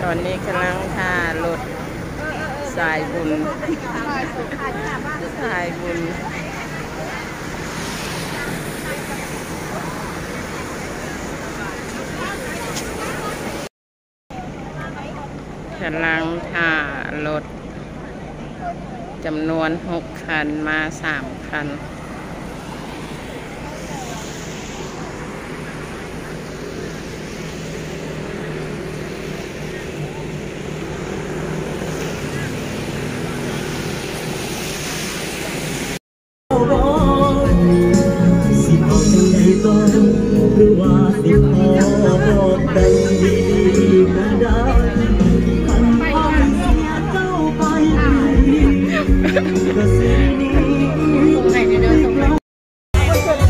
ຕອນນີ້ກຳລັງຖ້າລົດສາຍບຸນ ສາຍບຸນ ກຳລັງຖ້າລົດຈຳນວນຫົກຄັນ ມາສາມຄັນ.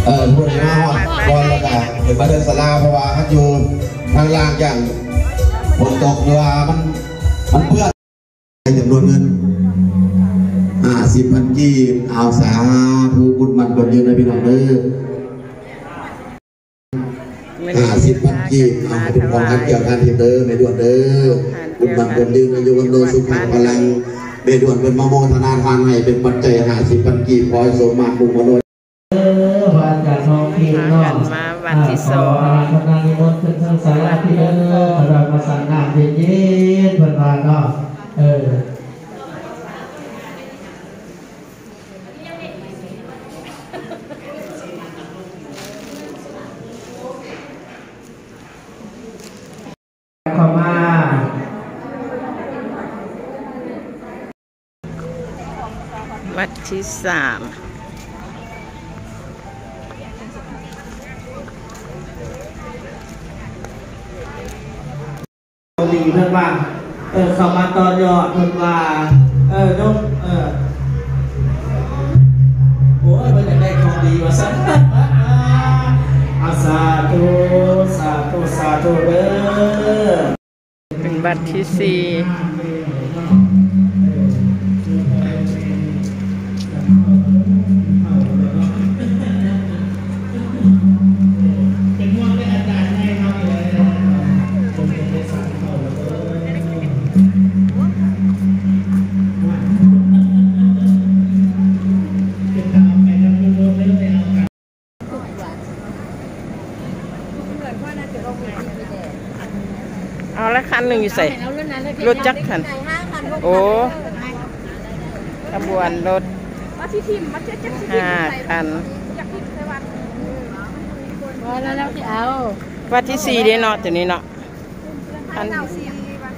ເອີ ຜູ້ໃດມາຮອດກ່ອນແລ້ວກະຂຶ້ນມາເທິງສາລາ ເພາະວ່າມັນຢູ່ທາງລ່າງ ຢ້ານຝົນຕົກ ຫຼືວ່າມັນ ມັນເປື້ອນ. ຈຳນວນເງິນຫ້າສິບພັນກີບ ເອົາ ສາທຸ ບຸນໝັ້ນຄວາມຍືນເດີພີ່ນ້ອງເດີ ຫ້າສິບພັນກີບ ເອົາ ໃຫ້ເປັນຂອງທານແກ້ວທານທິບເດີ ແມ່ດວນເດີ ບຸນໝັ້ນຄວາມຍືນ ອາຍຸວັນໂນ ສຸຂະພະລັງ ແມ່ດວນເພິ່ນມາໂມທະນາທານໃຫ້ເປັນປັດໄຈຫ້າສິບພັນກີບ ຂໍໃຫ້ສົມມາດມຸ່ງມະໂນ ເອີ ພະອາຈານທອງທິບເນາະ ພາກັນມາວັດທີສອງ ຂໍອາລາທະນານິມົນຂຶ້ນເທິງສາລາພີ້ເດີ ພະທຳມະສັງນ້ຳເຢັນໆ ເພິ່ນວ່າເນາະ ເອີ ເຂົ້າມາ ວັດທີສາມ ດີເພິ່ນວ່າ ເອີ ເຂົ້າມາຕໍ່ຍອດເພິ່ນວ່າ ເອີ ນົກ ເອີ ໂອ້ຍ ເພິ່ນຢາກໄດ້ຂອງດີວ່າຊັ້ນ ອາ ສາທຸ ສາທຸ ສາທຸເດີ. ເປັນວັດທີສີ່ ເອົາລະ ຄັນໜຶ່ງຢູ່ໃສ? ລົດຈັກຄັນ? ໂອ້ ຂະບວນລົດຫ້າຄັນ ວ່າແລ້ວເຮົາຊິເອົາ ວັດທີສີ່ເດ້ເນາະ ຕົວນີ້ເນາະ. ຄັນ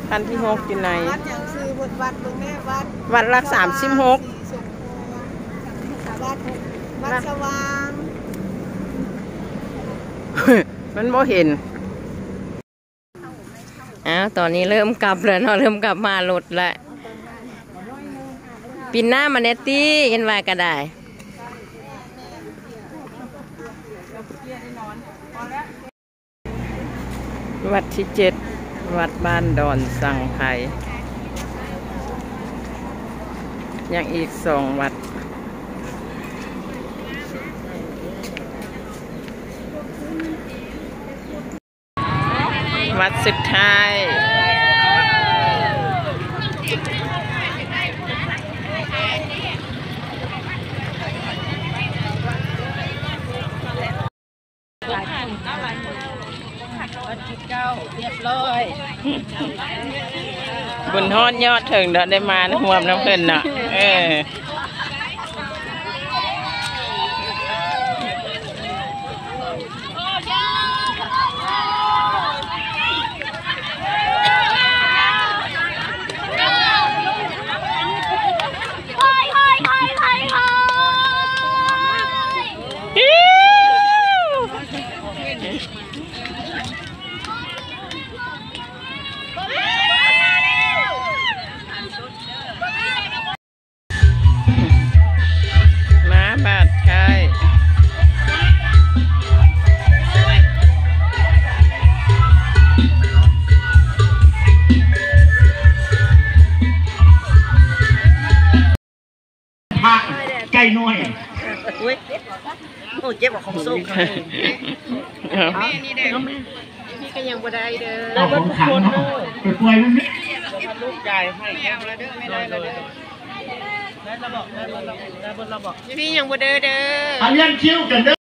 ຄັນທີຫົກຢູ່ໃນ ວັດຫຍັງຊື່ ເພິ່ນ ວັດເບິ່ງແນ່ ວັດ ວັດຫຼັກສາມສິບຫົກ ວັດ ວັດສະຫວ່າງ ມັນບໍ່ເຫັນ. ອ້າວ ຕອນນີ້ເລີ່ມກັບແລ້ວເນາະ ເລີ່ມກັບມາລົດແລ້ວ. ປິ່ນໜ້າມາແນ່ຕິ ເຫັນວ່າກະໄດ້. ວັດທີເຈັດ ວັດບ້ານດອນສັງໄພ ຍັງອີກສອງວັດ ວັດສຸດທ້າຍ. ບຸນຮອດຍອດເຖິງເນາະ ໄດ້ມາຮ່ວມນຳເພິ່ນເນາະ ເອີ. ມາບາດທ້າຍ ພະໄກ່ນ້ອຍ ໂອ້ຍ ໂອ້ ເຈັບເອົາຂອງໂຊກ ເອົາ ແມ່ນີ້ເດ້ ພີ່ກະຍັງບໍ່ໄດ້ເດີ ເອົາຂອງຂັງເນາະ. ປ່ອຍມັນນີ້ ລູກໃຫຍ່ໃຫ້ແລ້ວເດີ ແມ່ນແລ້ວເດີ ໄດ້ແລ້ວບອກ ໄດ້ເບິດແລ້ວບອກ ໄດ້ເບິດແລ້ວບອກ ຢູ່ພີ້ຍັງບໍ່ເດີເດີ ອາ ລຽນຄິວກັນເດີ